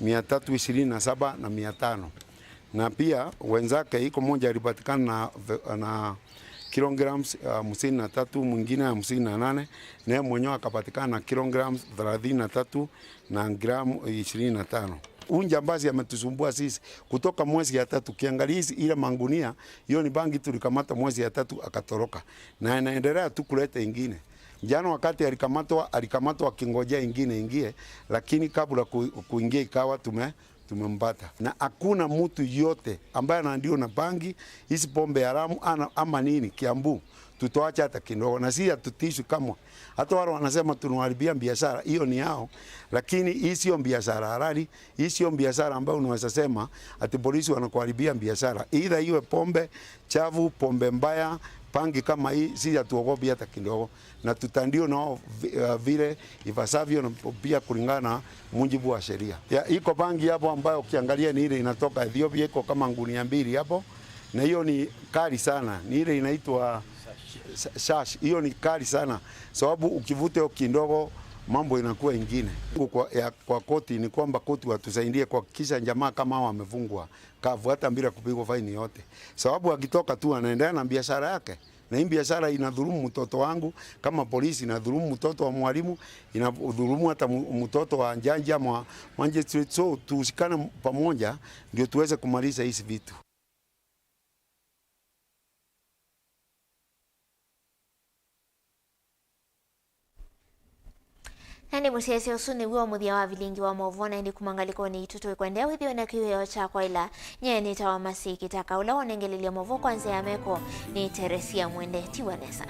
mia tatu ishirini na saba na mia tano. Na pia wenzake, iko moja alipatikana na ve-, na kilograms, ah, hamsini na tatu, mwingine hamsini na nane, naye mwenyewe akapatikana na kilograms thelathini na tatu na gramu ishirini na tano. Huyu njambazi ametusumbua sisi kutoka mwezi ya tatu. Ukiangalia hizi, ile mangunia, hiyo ni bangi tulikamata mwezi ya tatu, akatoroka. Na anaendelea tu kuleta ingine. Jana wakati alikamatwa, alikamatwa akingojea ingine ingie, lakini kabla ku-, kuingia ikawa tume-, tumempata. Na hakuna mtu yote ambaye anadeal na bangi, hizi pombe haramu, ana-, ama nini, Kiambu, tutawacha hata kidogo. Na si hatutishwi kamwe. Hata wale wanasema tunawaharibia biashara, hiyo ni yao, lakini hii sio biashara halali, hii sio biashara ambayo unaweza sema ati polisi wanakuharibia biashara. Either iwe pombe chafu, pombe mbaya, bangi kama hii, si hatuogopi hata kidogo. Na tutadeal nao vi-, uh, vile ipasavyo na pia kulingana na mujibu wa sheria. Ya, iko bangi hapo ambayo ukiangalia ni ile inatoka Ethiopia, iko kama ngunia mbili hapo, na hiyo ni kali sana, ni ile inaitwa Sha-, shash, hiyo ni kali sana, sababu ukivuta hiyo kidogo, mambo inakuwa ingine. Kwa, ya, kwa koti ni kwamba koti watusaidie kuhakikisha jamaa kama hao wamefungwa kavu, hata bila kupigwa faini yote, sababu akitoka tu anaendelea na biashara yake, na hii biashara inadhulumu mtoto wangu kama polisi, inadhulumu mtoto wa mwalimu, inadhulumu hata mu-, mtoto wa jaji ama wa magistrate. So tushikane pamoja ndio tuweze kumaliza hizi vitu. Na nĩ mũsyaĩĩsya ũsu nĩw'o mũthya wa vilingi wa maũvoo, na ĩndĩ kuma ngalĩkonĩ itũ tũikwendea wĩthĩwe na kĩwĩoo kya kwaĩla. Nyie nĩtawa Masi Kĩtaka, ũla wonengelelya maũvoo kwa nzĩa ya meko nĩ Teresia Mwende. Tiwa nesa.